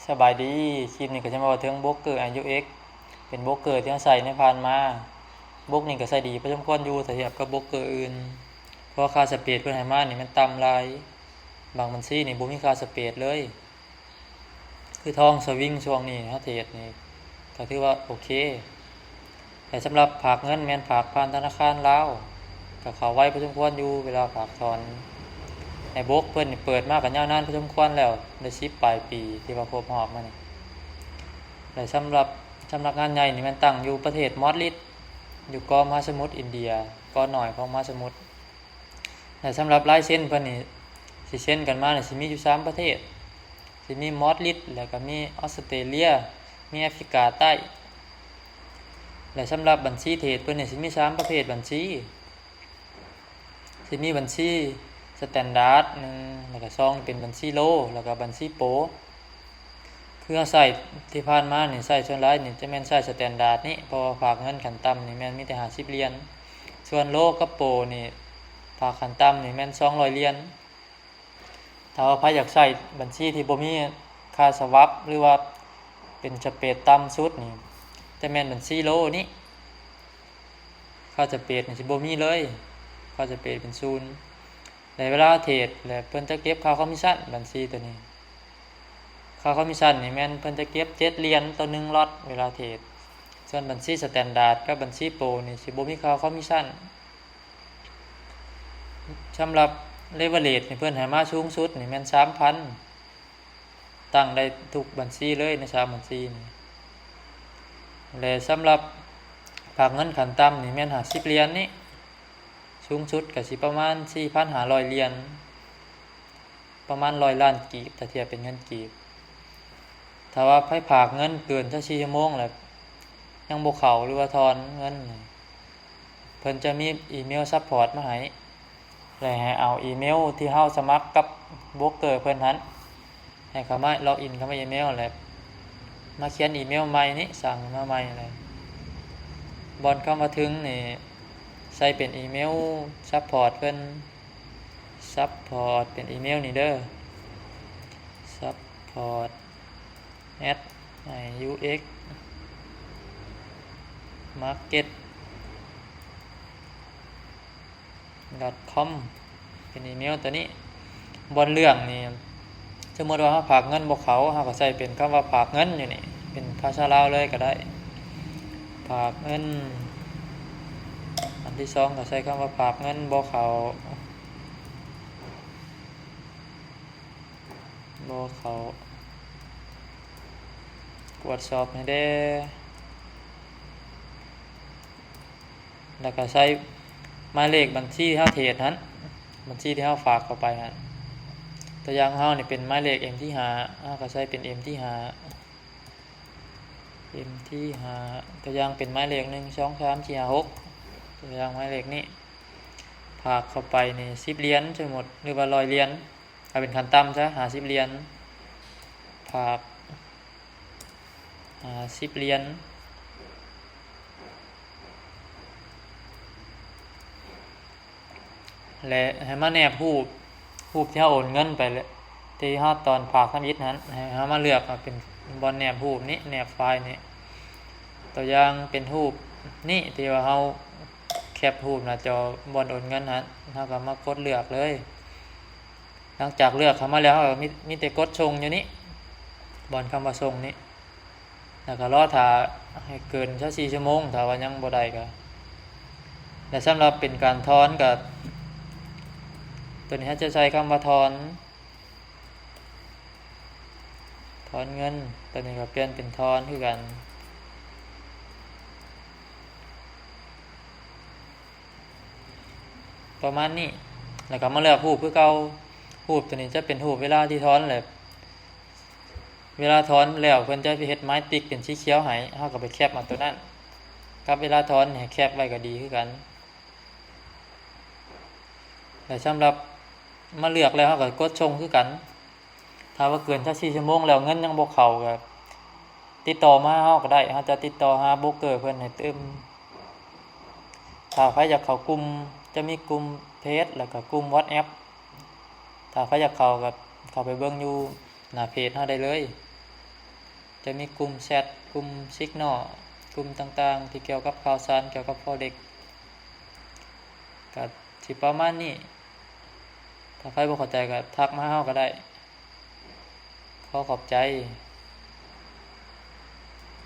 ສະບາຍດີ, ຄລິບນີ້ກໍຈະມາເວົ້າເຖິງໂບຣກເກີ ໄອຢູເອັກ ເປັນໂບຣກເກີທີ່ເຮົາໃຊ້ໃນຜ່ານມາ. ໂບຣກນີ້ກໍໃຊ້ດີພໍສົມຄວນຢູ່ ຖ້າທຽບກັບໂບຣກເກີອື່ນ, ເພາະວ່າຄ່າສະເປດເພິ່ນໃຫ້ມານີ້ມັນຕ່ຳຫຼາຍ, ບາງບັນຊີນີ້ບໍ່ມີຄ່າສະເປດເລີຍ. ຄືທອງສະວິງຊ່ວງນີ້ເຮົາເທຣດນີ້ ກໍຖືວ່າໂອເຄ. ແຕ່ສຳລັບຝາກເງິນແມ່ນຝາກຜ່ານທະນາຄານລາວ ກໍເຂົ້າໄວພໍສົມຄວນຢູ່ເວລາຝາກຖອນ. ໃນໂບຣກເພິ່ນນີ້ເປີດມາກໍຍາວນານພໍສົມຄວນແລ້ວ ໄດ້ສິບປາຍປີທີ່ວ່າຄົບຮອບມານີ້. ແລະ ສຳລັບສຳນັກງານໃຫຍ່ນີ້ແມ່ນຕັ້ງຢູ່ປະເທດມອດລິດ ຢູ່ເກາະມະຫາສະໝຸດອິນເດຍ, ເກາະນ້ອຍຂອງມະຫາສະໝຸດ. ແລະ ສຳລັບລາຍເຊັນເພິ່ນນີ້ ຊິເຊັນກັນມານີ້ ຊິມີຢູ່ສາມປະເທດ, ຊິມີມອດລິດ ແລ້ວກໍມີອອສເຕຣເລຍ, ມີແອຟຣິກາໃຕ້. ແລະ ສຳລັບບັນຊີເທຣດເພິ່ນນີ້ ຊິມີສາມປະເພດບັນຊີ, ຊິມີບັນຊີສະແຕນດາດໜຶ່ງ, ແລ້ວກໍສອງເປັນບັນຊີໂລ, ແລ້ວກໍບັນຊີໂປ. ຄືເຮົາໃຊ້ທີ່ຜ່ານມານີ້ ໃຊ້ສ່ວນຫຼາຍນີ້ຈະແມ່ນໃຊ້ສະແຕນດາດນີ້ ເພາະວ່າຝາກເງິນຂັ້ນຕ່ຳນີ້ແມ່ນມີແຕ່ຫ້າສິບຫຼຽນ, ສ່ວນໂລກັບໂປນີ້ ຝາກຂັ້ນຕ່ຳນີ້ແມ່ນສອງຮ້ອຍຫຼຽນ. ຖ້າວ່າໃຜຢາກໃຊ້ບັນຊີທີ່ບໍ່ມີຄ່າສະຫວັບ ຫຼືວ່າເປັນສະເປດຕ່ຳສຸດນີ້ ຈະແມ່ນບັນຊີໂລນີ້, ຄ່າສະເປດນີ້ຊິບໍ່ມີເລີຍ, ຄ່າສະເປດເປັນສູນ. ແລະ ເວລາເທຣດ ແລະ ເພິ່ນຈະເກັບຄ່າຄອມມິດຊັນ ບັນຊີໂຕນີ້. ຄ່າຄອມມິດຊັນນີ້ແມ່ນເພິ່ນຈະເກັບເຈັດຫຼຽນຕໍ່ໜຶ່ງລັອດເວລາເທຣດ. ສ່ວນບັນຊີສະແຕນດາດກັບບັນຊີໂປນີ້ຊິບໍ່ມີຄ່າຄອມມິດຊັນ. ສຳລັບເລເວີເຣຈນີ້ເພິ່ນໃຫ້ມາສູງສຸດນີ້ແມ່ນສາມພັນ, ຕັ້ງໄດ້ທຸກບັນຊີເລີຍໃນສາມບັນຊີນີ້. ແລະ ສຳລັບຝາກເງິນຂັ້ນຕ່ຳນີ້ແມ່ນຫ້າສິບຫຼຽນນີ້, ສູງສຸດກໍຊິປະມານສີ່ພັນຫ້າຮ້ອຍຫຼຽນ, ປະມານຮ້ອຍລ້ານກີບ ຖ້າທຽບເປັນເງິນກີບ. ຖ້າວ່າໃຜຝາກເງິນເກີນຊາວສີ່ຊົ່ວໂມງແລ້ວຍັງບໍ່ເຂົ້າ ຫຼືວ່າຖອນເງິນນີ້ ເພິ່ນຈະມີອີເມວຊັບພອດມາໃຫ້ ແລະ ໃຫ້ເອົາອີເມວທີ່ເຮົາສະໝັກກັບໂບຣກເກີເພິ່ນຫັ້ນ ໃຫ້ເຂົ້າມາລັອກອິນເຂົ້າມາອີເມວ ແລະ ມາຂຽນອີເມວໃໝ່ນີ້ ສ້າງມາໃໝ່ ແລະ ບ່ອນຄຳວ່າເຖິງນີ້ ໃສ່ເປັນອີເມວຊັບພອດເພິ່ນ, ຊັບພອດເປັນອີເມວນີ້ເດີ, ຊັບພອດ ແອັດ ໄອຢູເອັກ ມາເກັດ ດອດຄອມ ເປັນອີເມວໂຕນີ້. ບ່ອນເລືອກນີ້ ສົມມຸດວ່າເຮົາຝາກເງິນບໍ່ເຂົ້າ ເຮົາກໍໃສ່ເປັນຄຳວ່າຝາກເງິນຢູ່ນີ້ ເປັນພາສາລາວເລີຍກໍໄດ້, ຝາກເງິນ. ອັນທີສອງກໍໃສ່ຄຳວ່າຝາກເງິນບໍ່ເຂົ້າ. ບໍ່ເຂົ້າ ກວດສອບໃຫ້ແດ່ ແລ້ວກໍໃສ່ໝາຍເລກບັນຊີທີ່ເຮົາເທຣດຫັ້ນ, ບັນຊີທີ່ເຮົາຝາກເຂົ້າໄປຫັ້ນ. ຕົວຢ່າງເຮົານີ້ເປັນໝາຍເລກເອັມທີຫ້າ ເຮົາກໍໃສ່ເປັນເອັມທີຫ້າ ເອັມທີຫ້າ ຕົວຢ່າງເປັນໝາຍເລກໜຶ່ງ ສອງ ສາມ ສີ່ ຫ້າ ຫົກ ຕົວຢ່າງໝາຍເລກນີ້ ຝາກເຂົ້າໄປນີ້ສິບຫຼຽນ ສົມມຸດ ຫຼືວ່າຮ້ອຍຫຼຽນ. ເອົາເປັນຂັ້ນຕ່ຳຊະ ຫ້າສິບຫຼຽນ, ຝາກຫ້າສິບຫຼຽນ ແລະ ໃຫ້ມາແນບຮູບ, ຮູບທີ່ເຮົາໂອນເງິນໄປ ທີ່ເຮົາຕອນຝາກທຳອິດຫັ້ນ ໃຫ້ເຮົາມາເລືອກເອົາເປັນບ່ອນແນບຮູບນີ້ ແນບໄຟລ໌ນີ້. ຕົວຢ່າງເປັນຮູບນີ້ ທີ່ວ່າເຮົາແຄບຮູບໜ້າຈໍບ່ອນໂອນເງິນຫັ້ນ ເຮົາກໍມາກົດເລືອກເລີຍ. ຫຼັງຈາກເລືອກເຂົ້າມາແລ້ວ ເຮົາກໍມີ, ມີແຕ່ກົດສົ່ງຢູ່ນີ້ ບ່ອນຄຳວ່າສົ່ງນີ້ ແລ້ວກໍລໍຖ້າໃຫ້ເກີນຊາວສີ່ຊົ່ວໂມງ ຖ້າວ່າຍັງບໍ່ໄດ້ກໍ. ແລະ ສຳລັບເປັນການຖອນກໍ ຕົວນີ້ເຮົາຈະໃສ່ຄຳວ່າຖອນ, ຖອນເງິນ, ຕົວນີ້ກໍປ່ຽນເປັນຖອນຄືກັນ. ປະມານນີ້ ແລ້ວກໍມາເລືອກຮູບຄືເກົ່າ. ຮູບຕົວນີ້ຈະເປັນຮູບເວລາທີ່ຖອນ ແລະ ເວລາຖອນແລ້ວເພິ່ນຈະເຮັດໝາຍຕິກເປັນສີຂຽວໃຫ້ ເຮົາກໍໄປແຄບເອົາຕົວນັ້ນ. ກັບເວລາຖອນໃຫ້ແຄບໄວ້ກໍດີຄືກັນ. ແລະ ສຳລັບມາເລືອກແລ້ວ ເຮົາກໍກົດສົ່ງຄືກັນ. ຖ້າວ່າເກີນຊາວສີ່ຊົ່ວໂມງແລ້ວເງິນຍັງບໍ່ເຂົ້າ ກໍຕິດຕໍ່ມາຫາເຮົາກໍໄດ້, ເຮົາຈະຕິດຕໍ່ຫາໂບຣກເກີເພິ່ນໃຫ້ຕື່ມ. ຖ້າໃຜຢາກເຂົ້າກຸ່ມ ຈະມີກຸ່ມເພຈ ແລ້ວກໍກຸ່ມວັອດແອັບ. ຖ້າໃຜຢາກເຂົ້າກໍເຂົ້າໄປເບິ່ງຢູ່ໜ້າເພຈເຮົາໄດ້ເລີຍ. ຈະມີກຸ່ມແຊັດ ກຸ່ມ Signal ກຸ່ມຕ່າງໆ ທີ່ກ່ຽວກັບຂ່າວສານ ກ່ຽວກັບ Forex ກະຊິປະມານນີ້. ຖ້າໃຜບໍ່ເຂົ້າໃຈກະທັກມາຫາເຮົາກະໄດ້. ຂໍຂອບໃຈ.